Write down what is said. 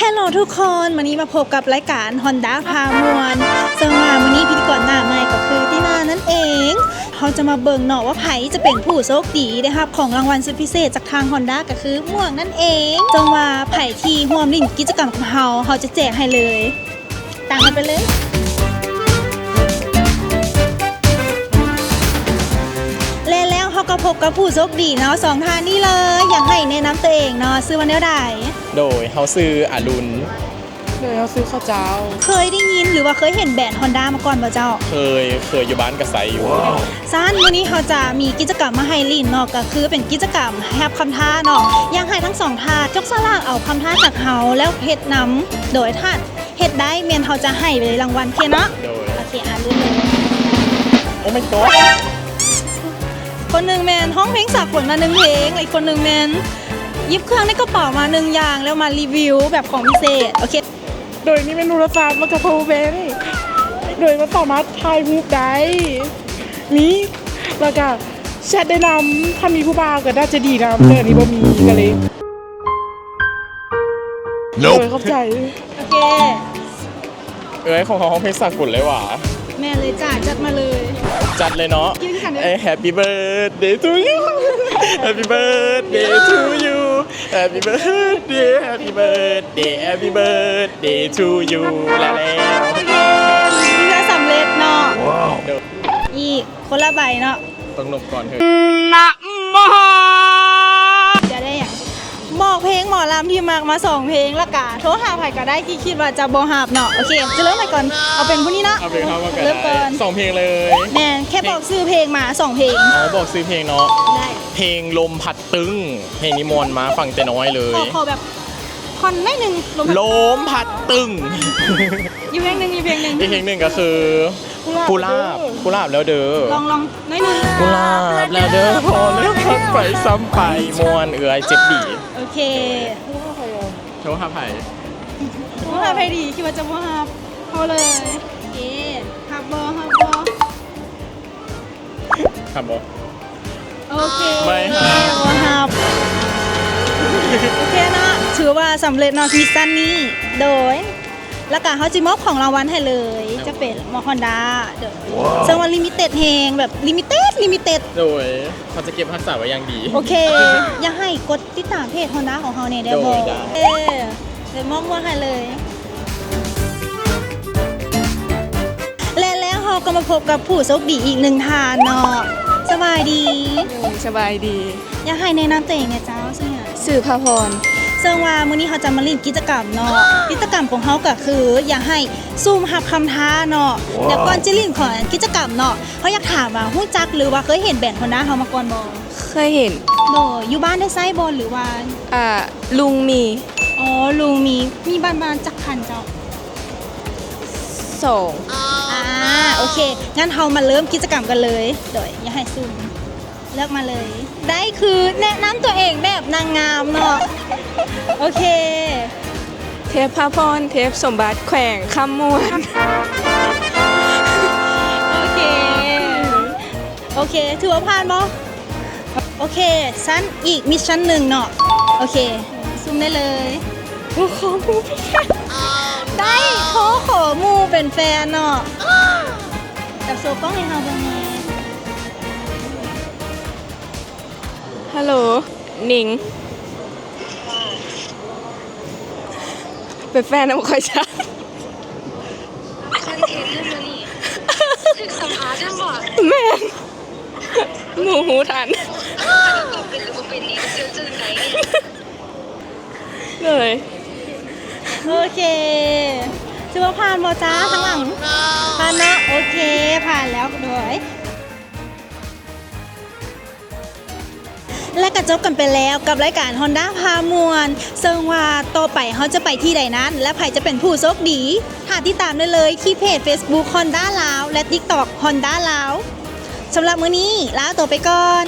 Hello ທຸກຄົນ, ມື້ນີ້ມາພົບກັບລາຍການ Honda ພາມ່ວນ. ເຊິ່ງວ່າມື້ນີ້ພິທີກອນໜ້າໃໝ່ກໍຄືຕິນານັ້ນເອງ. ເຮົາຈະມາເບິ່ງເນາະວ່າໃຜຈະເປັນຜູ້ໂຊກດີໄດ້ຮັບຂອງລາງວັນສຸດພິເສດຈາກທາງ Honda ກໍຄືໝວກນັ້ນເອງ. ເຊິ່ງວ່າໃຜທີ່ຮ່ວມຫຼິ້ນກິດຈະກຳກັບເຮົາ, ເຮົາຈະແຈກໃຫ້ເລີຍ. ຕາມກັນໄປເລີຍ. ແລະແລ້ວເຮົາກໍພົບກັບຜູ້ໂຊກດີເນາະ, ສອງທ່ານນີ້ເລີຍ. ຢາກໃຫ້ແນະນຳຕົວເອງເນາະ, ຊື່ວ່າແນວໃດ? ໂດຍ ເຮົາຊື່ອາລຸນ. ໂດຍ ເຮົາຊື່ເຂົ້າເຈົ້າ. ເຄີຍໄດ້ຍິນ ຫຼືວ່າເຄີຍເຫັນແບຣນ Honda ມາກ່ອນບໍ່ເຈົ້າ? ເຄີຍ, ເຄີຍ, ຢູ່ບ້ານກໍໃຊ້ຢູ່. ຊັ້ນ ມື້ນີ້ເຮົາຈະມີກິດຈະກຳມາໃຫ້ຫຼິ້ນເນາະ, ກໍຄືເປັນກິດຈະກຳຮັບຄຳທ້າເນາະ. ຢາກໃຫ້ທັງສອງທ່ານຈົກສະຫຼາກເອົາຄຳທ້າຈາກເຮົາ ແລ້ວເຮັດນຳ. ໂດຍ ຖ້າເຮັດໄດ້ແມ່ນເຮົາຈະໃຫ້ເປັນລາງວັນ, ໂອເຄເນາະ? ໂດຍ. ໂອເຄ ອ່ານເລີຍ. Oh my god. ຄົນໜຶ່ງແມ່ນຮ້ອງເພງສາກົນມາໜຶ່ງເພງ, ແລະ ອີກຄົນໜຶ່ງແມ່ນ ຫຍິບເຄື່ອງໃນກະເປົາມາໜຶ່ງຢ່າງ ແລ້ວມາຣີວິວແບບຂອງພິເສດ. ໂອເຄ. ໂດຍນີ້ແມ່ນໂທລະສັບ ແລ້ວກະ power bank ໂດຍມັນສາມາດຖ່າຍຮູບໄດ້ ນີ້ ແລ້ວກະແຊັດໄດ້ນຳ. ຄັນມີຜູ້ບ່າວກໍໜ້າຈະດີນຳ, ແຕ່ອັນນີ້ບໍ່ມີ ກໍເລີຍ. ໂດຍ ຂອບໃຈ. ໂອເຄ. ເອີຍ ຂອງເຮົາຮ້ອງເພງສາກົນເລີຍຫວາ? ແມ່ນເລີຍຈ້າ, ຈັດມາເລີຍ. ຈັດເລີຍເນາະ. ກິນຄືກັນເດີ. Happy birthday to you. Happy birthday to you. Happy birthday, happy birthday, happy birthday to you. ລະແລ້ວ. ໂອເຄ, ເພື່ອສຳເລັດເນາະ. ໂດຍ. ອີກຄົນລະໃບເນາະ. ຕ້ອງນົບກ່ອນເຮີ້ຍ. ນະໂມ. ຈະໄດ້ຫຍັງ? ບອກເພງໝໍລຳທີ່ມັກມາສອງເພງ ລະກະໂທຫາໃຜກະໄດ້ທີ່ຄິດວ່າຈະບໍ່ຮັບເນາະ. ໂອເຄ, ຈະເລີ່ມໃຜກ່ອນ? ເອົາເປັນຜູ້ນີ້ເນາະ. ເອົາເປັນເຮົາກ່ອນກະໄດ້. ເລີ່ມກ່ອນ. ສອງເພງເລີຍ. ແມ່ນ, ແຄ່ບອກຊື່ເພງມາສອງເພງ. ອໍ ບອກຊື່ເພງເນາະ. ໄດ້. ເພງລົມພັດຕຶ້ງ, ເພງນີ້ມ່ວນ, ມາຟັງແຕ່ນ້ອຍເລີຍ. ຂໍ ຂໍແບບ ທ່ອນໜ້ອຍໜຶ່ງ. ລົມພັດຕຶ້ງ. ອີກເພງໜຶ່ງ, ອີກເພງໜຶ່ງ. ອີກເພງໜຶ່ງກໍຄື ກຸຫຼາບ ກຸຫຼາບແລ້ວເດີ. ລອງ ລອງໜ້ອຍໜຶ່ງ. ກຸຫຼາບແລ້ວເດີ ພໍເລີກຮັກໄປຊ້ຳໄປ. ມ່ວນເອື້ອຍເຈັບດີ. ໂອເຄ. ໂທຫາໃຜ? ໂທຫາໃຜດີ? ຄິດວ່າຈະບໍ່ຮັບ. ໂທເລີຍ. ເອ ຮັບບໍ່? ຮັບບໍ່? ຮັບບໍ່? ໂອເຄ ບໍ່ຮັບ. ໂອເຄເນາະ, ຖືວ່າສຳເລັດເນາະ ມິດຊັນນີ້. ໂດຍ ແລ້ວກະເຮົາຊິມອບຂອງລາງວັນໃຫ້ເລີຍ. ໂດຍ ຈະເປັນໝວກ Honda. ໂດຍ ເຊິ່ງວ່າລິມິເຕັດແຮງ, ແບບລິມິເຕັດ ລິມິເຕັດ. ໂດຍ ເຮົາຈະເກັບຮັກສາໄວ້ຢ່າງດີ. ໂອເຄ ຢາກໃຫ້ກົດຕິດຕາມເພຈ Honda ຂອງເຮົາແດ່ໄດ້ບໍ່? ໂດຍ ໄດ້. ເອີ ເດີ ມອບໝວກໃຫ້ເລີຍ. ແລະແລ້ວເຮົາກໍມາພົບກັບຜູ້ໂຊກດີອີກໜຶ່ງທ່ານເນາະ. ສະບາຍດີ. ໂດຍ ສະບາຍດີ. ຢາກໃຫ້ແນະນຳຕົວເອງແດ່ເຈົ້າ. ຊື່ຫຍັງ? ຊື່ພາພອນ. ເຊິ່ງວ່າມື້ນີ້ເຮົາຈະມາຫຼິ້ນກິດຈະກຳເນາະ. ກິດຈະກຳຂອງເຮົາກໍຄືຢາກໃຫ້ສຸ່ມຮັບຄຳທ້າເນາະ. ແລ້ວກ່ອນຈະຫຼິ້ນຂອງກິດຈະກຳເນາະ, ເຮົາຢາກຖາມວ່າ ຮູ້ຈັກ ຫຼືວ່າເຄີຍເຫັນແບຣນ Honda ເຮົາມາກ່ອນບໍ່? ເຄີຍເຫັນ. ໂດຍ ຢູ່ບ້ານໄດ້ໃຊ້ບໍ່ ຫຼືວ່າ? ອ່າ ລຸງມີ. ອໍ ລຸງມີ. ມີບ້ານ ບ້ານຈັກຄັນເຈົ້າ? ສອງ. ອ່າ ໂອເຄ, ຊັ້ນເຮົາມາເລີ່ມກິດຈະກຳກັນເລີຍ. ໂດຍ ຢ່າໃຫ້ຊຸ່ມ, ເລືອກມາເລີຍ. ໄດ້ຄືແນະນຳຕົວເອງແບບນາງງາມເນາະ. ໂອເຄ. ເທບພາພອນ ເທບສົມບັດ ແຂວງຄຳມ່ວນ. ໂອເຄ ໂອເຄ ຖືວ່າຜ່ານບໍ່? ໂອເຄ ຊັ້ນອີກມິດຊັນໜຶ່ງເນາະ. ໂອເຄ ຊຸ່ມໄດ້ເລີຍ. ໂທຂໍໝູ່ເປັນແຟນ. ໄດ້ ໂທຂໍໝູ່ເປັນແຟນເນາະ. ຈັບໂຊກ້ອງໃຫ້ເຮົາເບິ່ງແດ່. ຮັລໂຫຼ ນິງ ເປັນແຟນນຳຂ້ອຍຊະ. ຄັນເຫັນເລື່ອງນີ້ ຖືກສຳພາດນຳບໍ່? ແມ່ນ ໝູ່ຮູ້ທັນ. ເປັນຫຼືບໍ່ເປັນນີ້ ເຈົ້າຈັ່ງໃດນີ້? ໂດຍ ໂອເຄ ຖືວ່າຜ່ານບໍ່ຈ້າ? ຂ້າງຫຼັງ ຜ່ານເນາະ. ໂອເຄ ຜ່ານແລ້ວ. ໂດຍ ແລະກະຈົບກັນໄປແລ້ວກັບລາຍການ Honda ພາມ່ວນ. ເຊິ່ງວ່າຕໍ່ໄປເຮົາຈະໄປທີ່ໃດນັ້ນ ແລະໃຜຈະເປັນຜູ້ໂຊກດີ, ຖ້າຕິດຕາມໄດ້ເລີຍທີ່ເພຈ Facebook Honda ລາວ ແລະ TikTok Honda ລາວ. ສຳລັບມື້ນີ້ ລາຕົວໄປກ່ອນ.